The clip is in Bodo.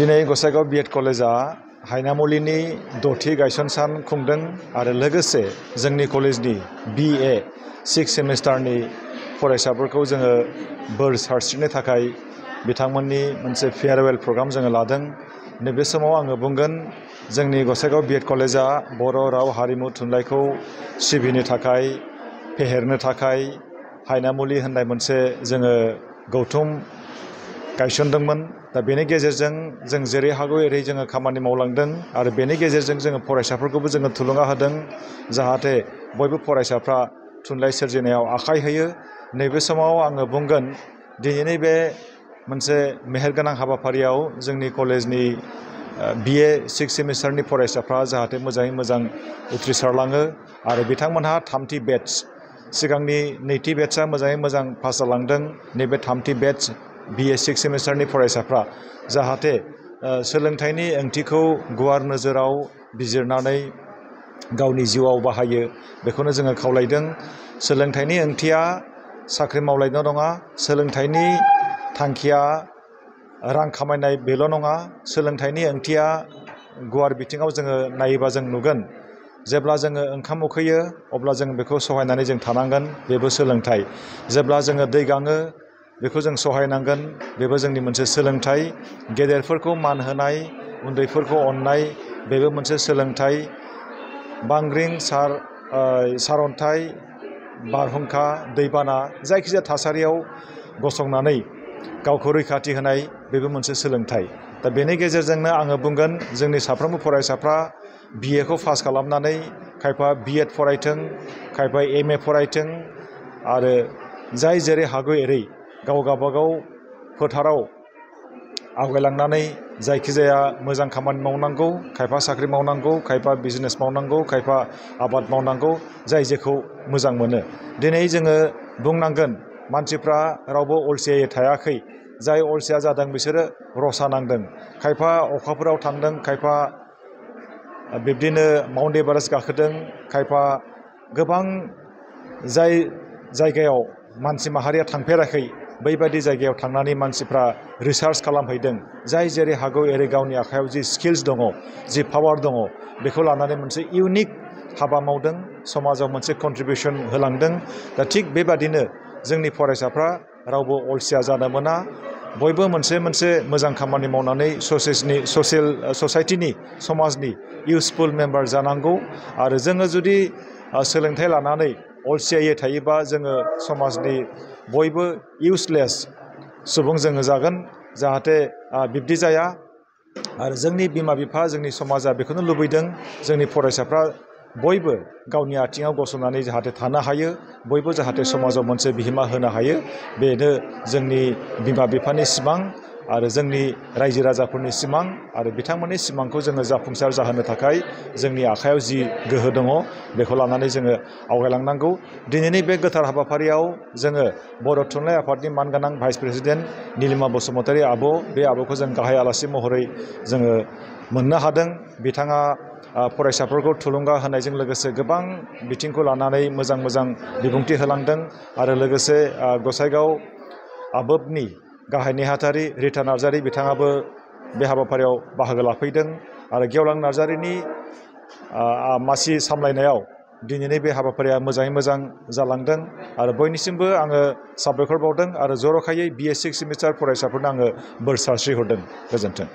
दिनै गसाइगाव बिएड कलेजा हायनामुलिनि दथि गायसन सान खुंदों आरो लोगोसे जोंनि कलेजनि बिए 6 सेमिस्टारनि फरायसाफोरखौ जोङो बोर सारस्रिनो थाखाय बिथांमोननि मोनसे फेयारवेल प्रग्राम जोङो लादों। नैबे समाव आङो बुंगोन जोंनि गसाइगाव बिएड कलेजा बर' राव हारिमु थुनलाइखौ सिबिनो थाखाय फेहेरनो थाखाय हायनामुलि होननाय मोनसे जोङो गौथुम गायसनदोंमोन। दा बेनि गेजेरजों जों जेरै हागौ एरै जोङो खामानि मावलांदों आरो बेनि गेजेरजों जोङो फरायसाफोरखौबो जोङो थुलुंगा होदों जाहाथे बयबो फरायसाफ्रा थुनलाइ सोरजिनायाव आखाइ होयो। नैबे समाव आङो बुंगोन दिनैनि बे मोनसे मेहेरगोनां हाबाफारियाव जोंनि कलेजनि बिए 6 सेमिस्टारनि फरायसाफ्रा जाहाथे मोजाङै मोजां उथ्रिसारलाङो आरो बिथांमोनहा थामथि बेच सिगांनि नैथि बेचआ मोजाङै मोजां पास जालांदों। नैबे थामथि बेच बिए 6 सेमिस्टारनि फरायसाफ्रा जाहाथे सोलोंथाइनि ओंथिखौ गुवार नोजोराव बिजिरनानै गावनि जिउआव बाहायो बेखौनो जोङो खावलायदों। सोलोंथाइनि ओंथिया साख्रि मावलायनो नङा, सोलोंथाइनि थांखिया रां खामायनाय बेल' नङा, सोलोंथाइनि ओंथिया गुवार बिथिङाव जोङो नायोबा जों नुगोन जेब्ला जोङो ओंखाम उखैयो अब्ला जों बेखौ सहायनानै जों थानांगोन, बेबो सोलोंथाइ। जेब्ला जोङो दै गाङो बेखौ जों सहायनांगोन, बेबो जोंनि मोनसे सोलोंथाइ। गेदेरफोरखौ मान होनाय, उन्दैफोरखौ अननाय बेबो मोनसे सोलोंथाइ। बांग्रिं सारअन्थाइ, बारहुंखा, दैबाना जायखिजाया थासारियाव गसंनानै गावखौ रैखाथि होनाय बेबो मोनसे सोलोंथाइ। दा बेनि गेजेरजोंनो आङो बुंगोन जोंनि साफ्रोमबो फरायसाफ्रा बिएखौ पास खालामनानै खायफा बिएड फरायथों, खायफा एमए फरायथों आरो जाय जेरै हागौ एरै गावबागाव फोथाराव आवगायलांनानै जायखिजाया मोजां खामानि मावनांगौ, खायफा साख्रि मावनांगौ, खायफा बिजनेस मावनांगौ, खायफा आबाद मावनांगौ, जाय जेखौ मोजां मोनो। दिनै जोङो बुंनांगोन मानसिफ्रा रावबो अलसियायै थायाखै। जाय अलसिया जादों बिसोरो रसा नांदों। खायफा अखाफोराव थांदों, खायफा बिब्दिनो माउन्ट एभारेस्ट गाखोदों, खायफा गोबां जाय जायगायाव मानसि माहारिया थांफेराखै बैबायदि जायगायाव थांनानै मानसिफ्रा रिसार्च खालामहैदों। जाय जेरै हागौ एरै गावनि आखायाव जि स्किल्स दङ, जि पावार दङ बेखौ लानानै मोनसे इउनिक हाबा मावदों, समाजाव मोनसे कन्ट्रिबिउसन होलांदों। दा थिग बेबादिनो जोंनि फरायसाफ्रा रावबो अलसिया जानो मोना। बयबो मोनसे मोजां खामानि मावनानै ससाइटिनि समाजनि इउसफुल मेम्बार जानांगौ आरो जोङो जुदि सोलोंथाइ लानानै अलसियायै थायोबा जोङो समाजनि बयबो इउसलेस सुबुं जोङो जागोन। जाहाथे बिब्दि जाया आरो जोंनि बिमा बिफा जोंनि समाजा बेखौनो लुबैदों जोंनि फरायसाफ्रा बयबो गावनि आथिङाव गसंनानै जाहाथे थानो हायो, बयबो जाहाथे समाजाव मोनसे बिहोमा होनो हायो। बेनो जोंनि बिमा बिफानि सिमां आरो जोंनि रायजो राजाफोरनि सिमां आरो बिथांमोननि सिमांखौ जोङो जाफुंसार जाहोनो थाखाय जोंनि आखायाव जि गोहो दङ बेखौ लानानै जोङो आवगायलांनांगौ। दिनैनि बे गोथार हाबाफारियाव जोङो बर' थुनलाइ आफादनि मानगोनां भाइस प्रेसिडेन्ट निलिमा बसुमतारी आब', बे आब'खौ जों गाहाय आलासि महरै जोङो मोननो हादों। बिथाङा फरायसाफोरखौ थुलुंगा होनायजों लोगोसे गोबां बिथिंखौ लानानै मोजां बिबुंथि होलांदों आरो लोगोसे गसाइगाव आबोबनि गाहाय नेहाथारि रिता नार्जारी बिथाङाबो बे हाबाफारियाव बाहागो लाफैदों आरो गेवलां नार्जारीनि मासि सामलायनायाव दिनैनि बे हाबाफारिया मोजाङै मोजां जालांदों आरो बयनिसिमबो आङो साबायखर बावदों आरो जर'खायै बिए 6 सेमिस्टार फरायसाफोरनो आङो बोर सारस्रिहरदों। गोजोन्थों।